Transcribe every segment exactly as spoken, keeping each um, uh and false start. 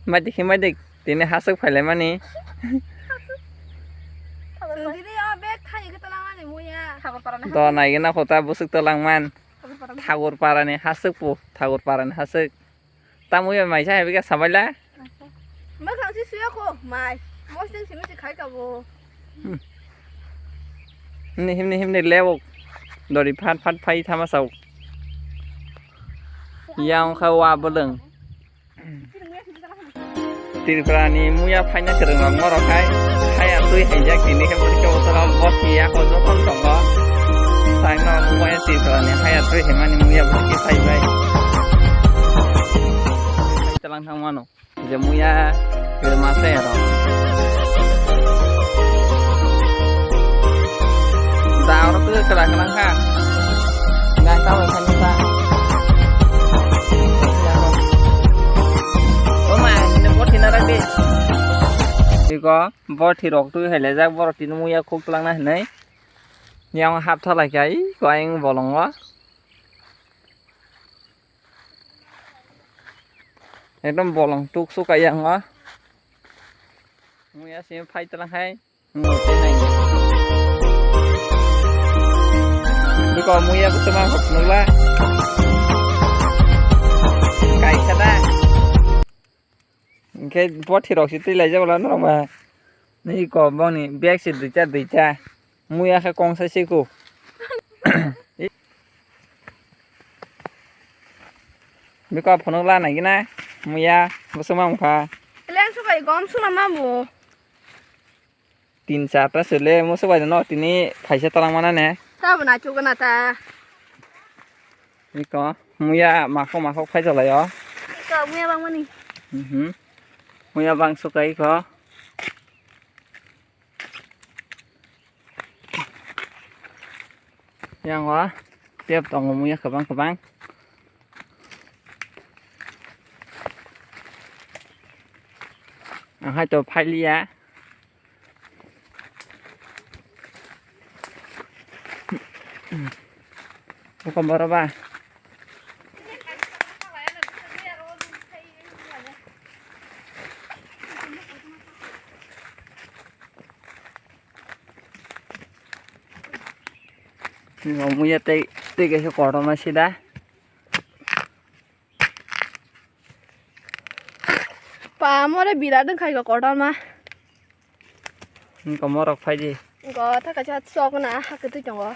Maidi khe maidi, tini haswk phailaimani. Chwng tini o bag thani khe twlangmani muya. Thakurparani Do haswk. Naigwna kho ta bwswk twlangman. Thakurparani. Thakurparani haswk po, Thakurparani haswk. Tamo ya mai sa hebi ka sabaila. Mwkhang si suya kho, mai. Mosting simi si khai ka bo. Himni, himni, himni lewok. Dori phat, phat phai thama sao. Yang kha wa bwlwng. Tripura ni muya phaina kwrwng rok norok hai. Haya twi haijak tini khe bwrwi khe bothoro bothi ya ko jokhon tongo. Saino muya Tripura ni haya twi haimani muya bwrwi khe phai bai. Talang thang mano. Je muya, je masa ya ro. Da oro tu kala kala kha. Nang ta wai khan ta. O ma, ini bot hina rak di. Iko, bot hirok tu hele jak bot tini muya khuk lang na hinai. Yang hap thalai kai, ko aing bolong wa. Ekdom bolong tuk suk ayang o. Muya simi phai tlang hai. Ngo te nai. Biko muya bwswk ma hok nula. Kaisa da. Hingke bothi rok si twi laijak ulo norok ba. Ni ko boni bag se duita duita. Muya khe kongsa se ko. Biko phunuk la nai gina. Muya bwswk ma wngkha. Leng sukai gom suna mamu. Tin charta sele musu bai no tini phaisa talang mana ne. Ta bo na chugana ta. Iko muya makho makho khai jolai o. Iko muya bang mani. Mhm. Muya bang sukai ko. Yang o tep tongo muya kwbang kwbang. Ang hai to phailiya. Bukan bara ba. Muya tei tei kaisa kotorma sida. Pa more birat wngkha iko kotorma. Wngkha morok phaidi. Wngkha ta kaisa chok na hakhe twi tongo.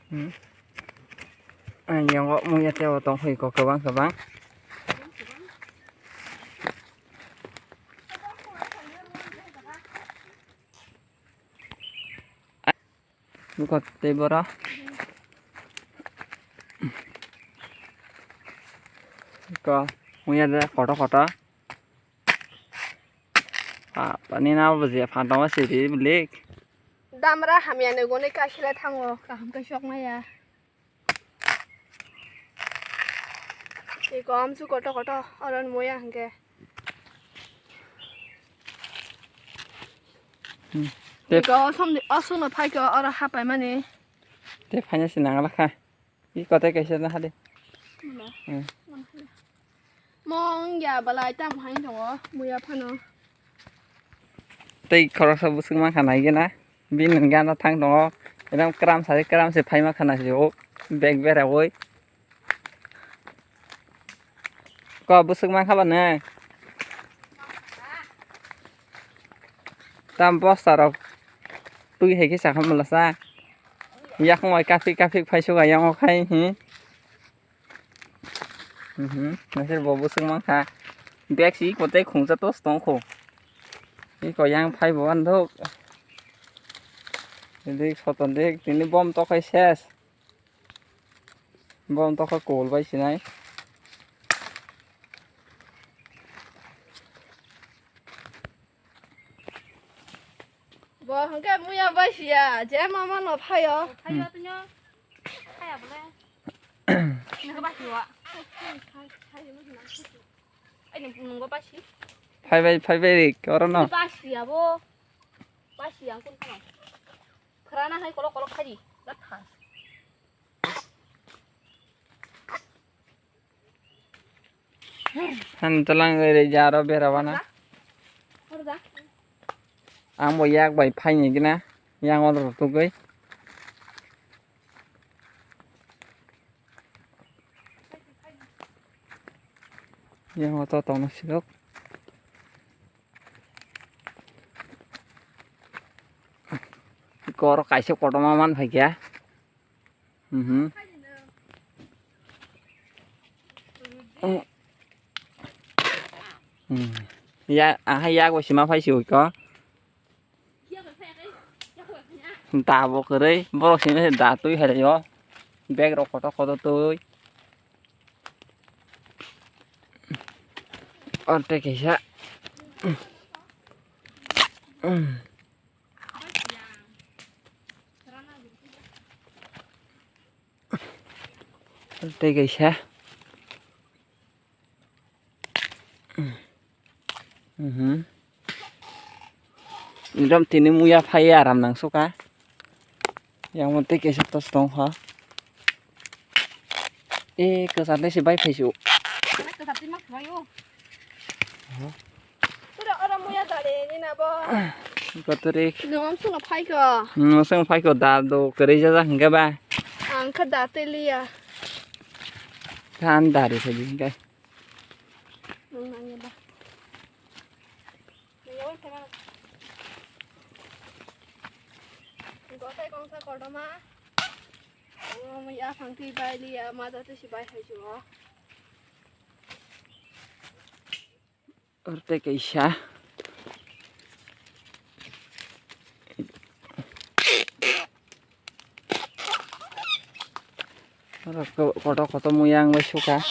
Hmm. Ang yango muya tebo tong iko kwbang kwbang. Buko tei boro. Ko muya de koto koto. Ah, pani na bo je phantom siri blik. Damra hamya ni goni kaisile thango kaham khe sok maya. Iko amsu koto koto oron moya hingke. Hmm. Tep. Iko somni osuno phaikhe oro hapaimani. Tei phaina se nang lakha. Iko tei kaisa na hade. Mula. Hmm. Mong ya balai tam hai tongo muya phano. Tei khoroksa bwswk mankha naigena. Bini gana thang tongo. Ekdam kram sari kram se phaima khana se o. Bag bera oi. Ko bwswk mankha ba nang. Tam bosta rok twi hai khe sakha mula sa. Yakung bai kaphik kaphik phai suka yang o khai hi. Mhm, nasir bo bwswk mankha. Bag si iko tei khungsa tos tongkho. Iko yang phai bo anduk. Dik soton dik, tini bom tokhai ses. Bom tokha kol bai sinai. Bo hwnkhe muya bai siya, je mama no phaio. Phaio twnyo. Phaya bole. Nokha bai siwa. Ai nung nunggo bai si. Phai bai, phai bai rik, oro no. Bai siya bo. Bai siya kun kana. Phrana hai kolok kolok khaji. Latha. Hani tlang ri jaro bera bana. Ang bo yak bai phaini gina, yang oro tugwi. Yang oto tongno silok. Koro kaisa kotorma man phaikha. Mhm. Hmm. Ya, aha yak bo sima phai si ko. Da bo kwrwi, borok simi se da twi hai o. Bag rok kotor kotor twi. Oro tei kaisa. Oro tei kaisa. Mhm. Ekdom tini muya phai aram nang suka. Yang mo tei kaisa tos tong kha. E kwchar tei se bai phai su. Kwchar tei ma khlai o. Aha. Pura oro muya dare ni na bo. Kotorik. Nwng sung phai ko. Nwng sung phai ko da do kwrwi jajak hingke ba. Ang kha da tei liya. Than dari se hingke. Nwng nang ba. Gotai kongsa kotorma. Omo ya phang twi bai liya, ma da twi si bai hai chuo. Oro tei kaisa. Oro ko-, kotor kotor muya ang bai suka.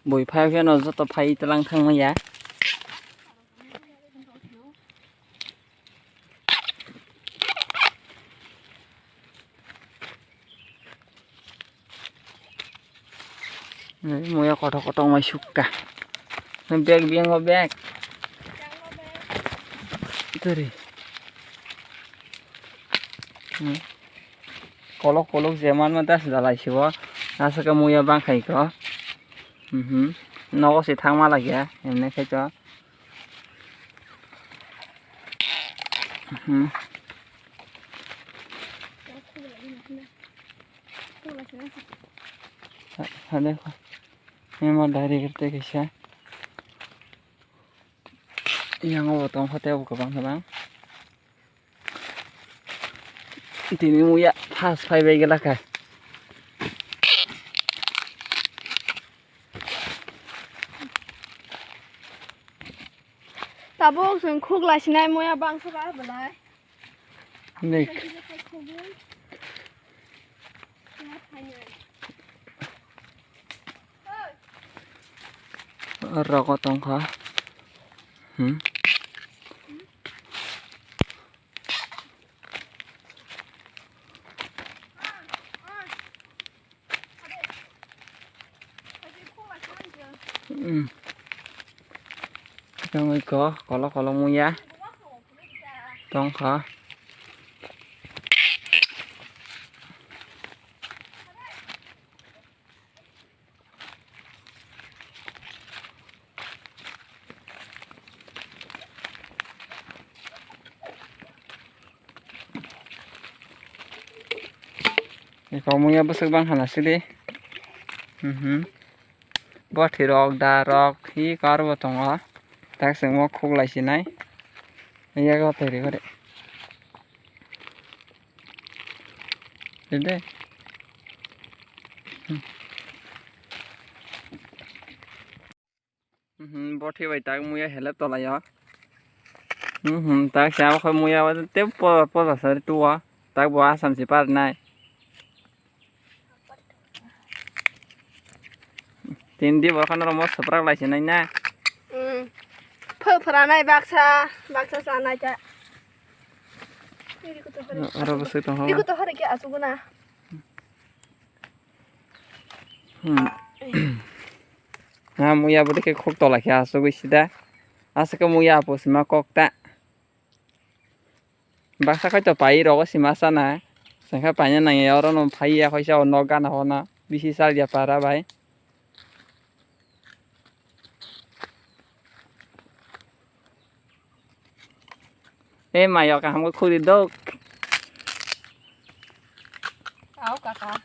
Bui phai pheno joto phai tlang thang maya. Muya kotor kotor mai sukka. Bag biang o bag. Tari. Hmm. Kolok kolok je man ma das dalai sibo. Aswk muya bang khai ko. Mhm. Nogo se thangma lagya. Emne khai to. Mhm. Ha, ha, dekho. Emo direct tei kaisa. Yang o bo tong kha tei bo kwbang kwbang. Tini muya first phai bai gela kha. Tabuk chwng khuk lai sinai muya bangsa ka belai. Nik. Rogo tongkha. Hmm. Hmm. Tongwi ko, kolo kolo muya. Tongkha. Eko muya bwswk bang hana sidi. Mhm. Bothi rok, da rok, hi kar bo tongo. Tak sengmo khuk lai sinai. Yago teri gore. Dede. Hmm. Mhm, bothi bai tak muya helep tolai o. Mhm, tak se abo khai muya o te po-, poja sari tuo. Tak bo asam si par nai. Tini di borok no mo swprak lai sinai na. Hmm. Pho phra nai baksa, baksa sa nai ta. Oro bwswk tongo. Iko to hore ke asuguna. Hmm. Ha, muya bo dikhe khuk tola khe asugwi sida. Aswk muya apo sima kok ta. Baksa khai to pai rogo sima sana. Sengkha paina nangya oro no phai ya khaisa o nok gana hona. Bisi sal ya para bai. Tei mayo kaham khe khuri dok. Au kaka.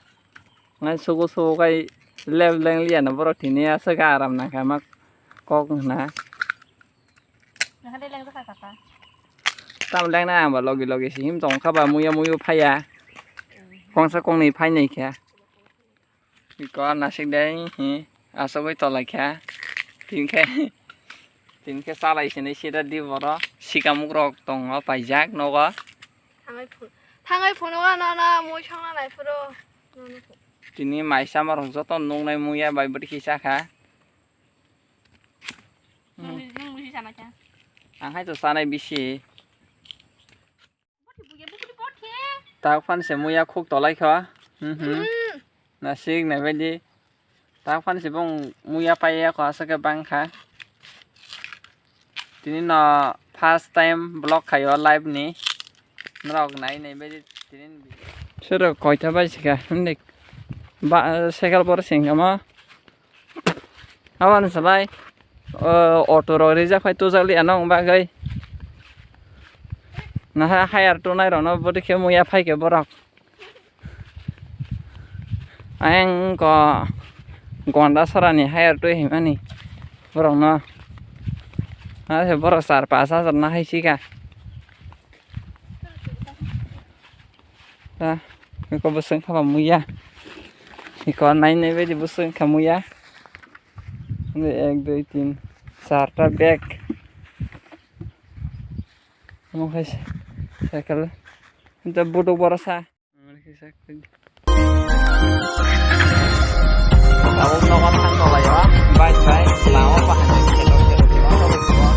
Ngai sugo sugo kai leb leng liya no borok tini aswk aram nangkha ma kok hwna. Nangkha de leng jakha kaka. Tam leng na ang ba logi logi si him tong kha ba muya muyu phaiya. Kongsa kongnwi phainai kha. Iko nasik dai hi asogoi tolai kha. Tin khe tin khe salai sinai sida di boro. Sikamuk rok tongo paijak nogo. Thangai phun-, thangai phunuk ano na mui songna nai phuru. Tini maisa morok joto nuknai muya bai bwrwi kisa kha. Nung, nung musi sana kha. Ang hai to sanai bisi. Tak phan se muya khuk tolai kha. Mhm. Mhm. Nasik nai baidi. Tak phan se bong muya paiya kha aswk khe bang kha. Tini no first time vlog khaio live ni. Norok nai nai baidi tini ni video. Sero koita bai sika hindi ba cycle bor sing kama. Aboni salai, o, auto rok rijak phai tujak li anw bagwi. Naha hire tonai rokno bwdwi khe muya phai khe borok. Ayang ko Gonda sorani hire twi himani borokno. Ase borok char pash hajar na hai sika. Ta, iko bwswng kha ba muya. Iko nai nai baidi bwswng kha muya. Ek, dui, tin, charta bag. Omo khai cycle. Hinta buduk boro sa. Tabuk nogo thang tolai o, bike bai, lama o bahai bai, kheto kheto kheto kheto kheto.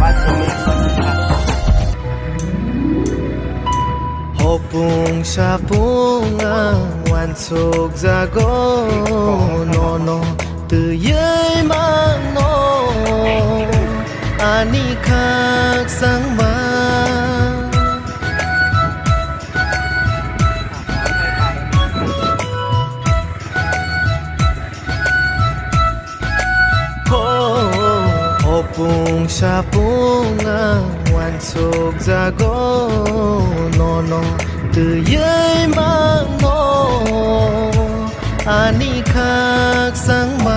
Bike bai. Hopung sapung ang wansuk jago nono twiwi mano ani khak sangma. Ho, hopung sapung ang wansuk jago nono twiwi mano ani khak sangma.